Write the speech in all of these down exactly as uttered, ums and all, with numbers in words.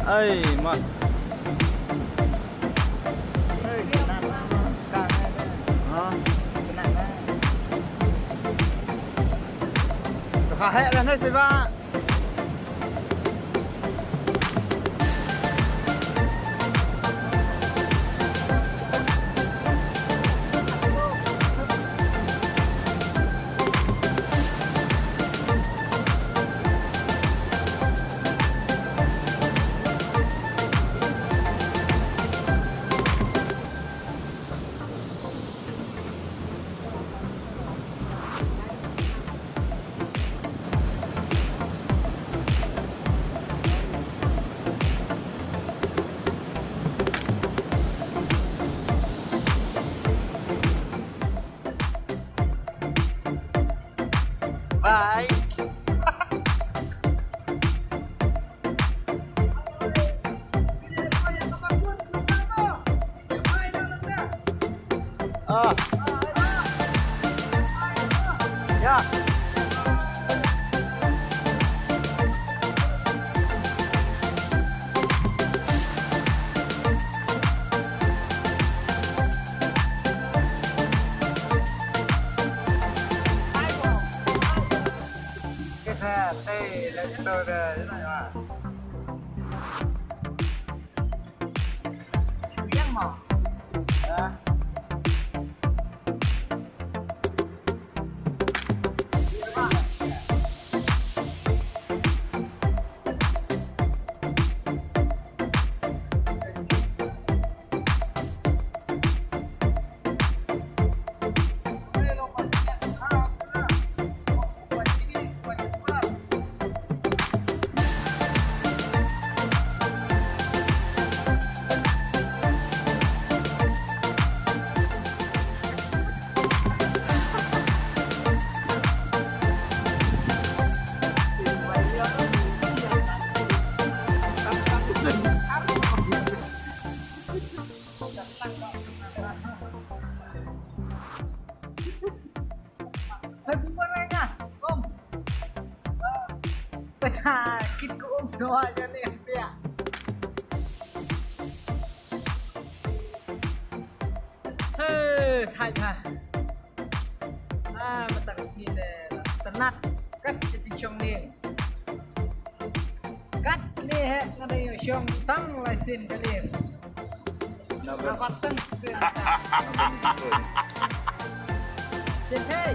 Ai ma. Ha. Ka heh lah, nice, ba. Bye. Ah. Ya. Hai, boomerang ah, Om. Peta kit ko Om, semua aja nih, ya. Hei, hai, hai. Ah, matang sini deh. Tenat, kat kecil ni. Kat ni, he, ada yang siang tang lai sin kali. Nampak tang. Sin, hey.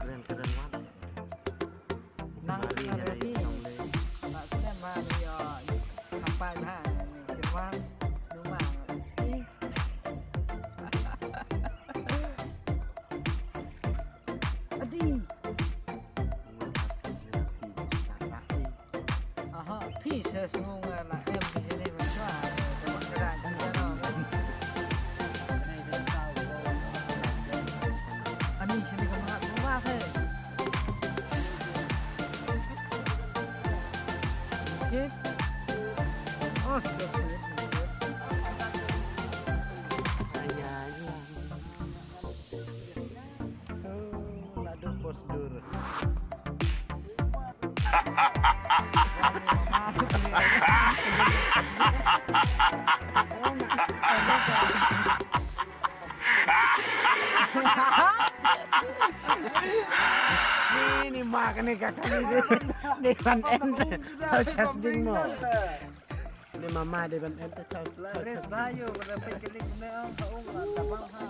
Kren kren wan. Nang kren ri. Nak kren ma ri yo. Kampai ma. Kren wan. Numa. Adi. Aha, phi sa sngew nga la em phi jane ba chwa. Ani sini ka mara ko ba phi. Kit. Oh, sudah kit. Ayah, ayah. Oh, la dum prosedur. Ni, ni ma kane ka kali ni. Ni ban en. Kau chas ding mo. Ni mama dei ban en te chau. Laris bayo, pada pekeli kena ang ka ong la tabang ha.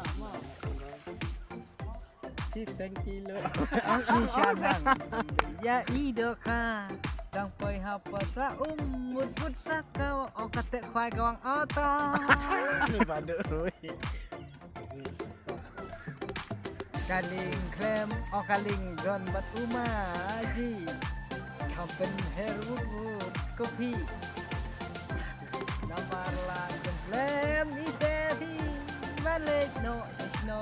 Shi thank you lo. Shi shanang. Ya i doka. Dang poi ha patra um mut mut saka o kate khwai kawang ota. Ni padu rui. Kaling klem o kaling don bat uma ji. Kampen her wut wut kopi. Namar la klem i se phi. Balik no shisno.